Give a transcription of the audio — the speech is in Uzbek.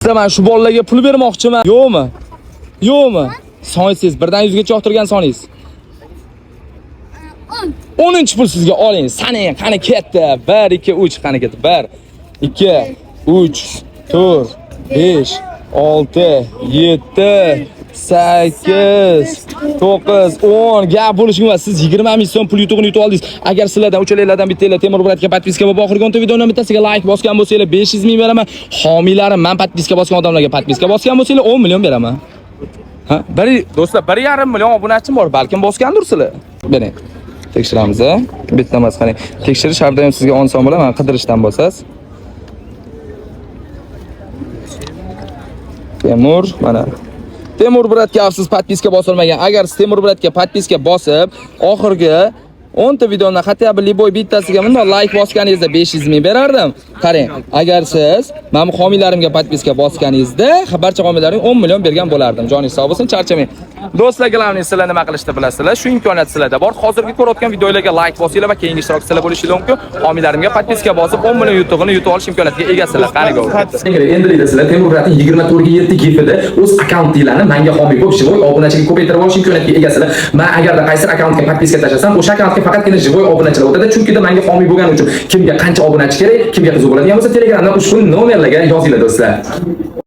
Man shu bolalarga pul bermoqchiman. Yo'qmi? Yo'qmi? Son aytsangiz, birdan yuzgacha orttirgan soningiz. 10. 10 pul sizga oling. Saning qani ketdi? 1 2 3 qani ketdi? 1 2 3 4 5 6 7 8 9 10. Gap bo'lishi mumkin. Siz 20 ming so'm pul yutug'ini yutib oldingiz. Agar sizlardan uchalanglardan bittanglar Temur bratga подписка bo'lib, oxirgi 10 ta videodan bittasiga like bosgan bo'lsanglar, 500 ming beraman. Homiylarim, man подписка bosgan odamlarga подписка bosgan bo'lsanglar, 10 million beraman. Ha, bir do'stlar, 1,5 million obunachim bor, balkim bosgandirsizlar. Bering. Tekshiramiz, a? Bitta emas, qarang. Tekshirish har doim sizga oson bo'ladi, mana qidirishdan bosasiz. Temur, mana. Temur bratga afsus подписка bosilmagan. Agar siz Temur bratga подписка bosib, oxirgi 10 ta videodan хотя бы любой bittasiga bundoq like bosganingizda 500 ming berardim. Qarang, agar siz mana bu homiylarimga подписка bosganingizda, barcha homiylarimga 10 million bergan bo'lardim. Joningiz sog' bo'lsin, charchamang. Do'stlar, главный sizlar nima qilishni bilasizlar. Shu imkoniyat sizlarda bor. Hozirgi ko'rayotgan videolarga like bosinglar va keyingi ishtirokchilar bo'lishingiz mumkin. Homiylarimga подписка bosib 10 million yutug'ini yutib olish imkoniyatiga egasizlar. Qani go. Endilikda sizlar Temur bratning 24 ga 7 gifida o'z akkauntinglarni menga homiy bo'lib, живой obunachiga ko'paytirib olish imkoniyatiga egasizlar. Men agarda qaysi akkauntga подписка tashlasam, o'sha akkauntga faqatgina живой obunachilar o'tadi, chunki da menga homiy bo'lgani uchun kimga qancha obunachi kerak, kimga qiziq bo'ladigan bo'lsa, Telegramdan ushbu nomerlarga yozinglar do'stlar.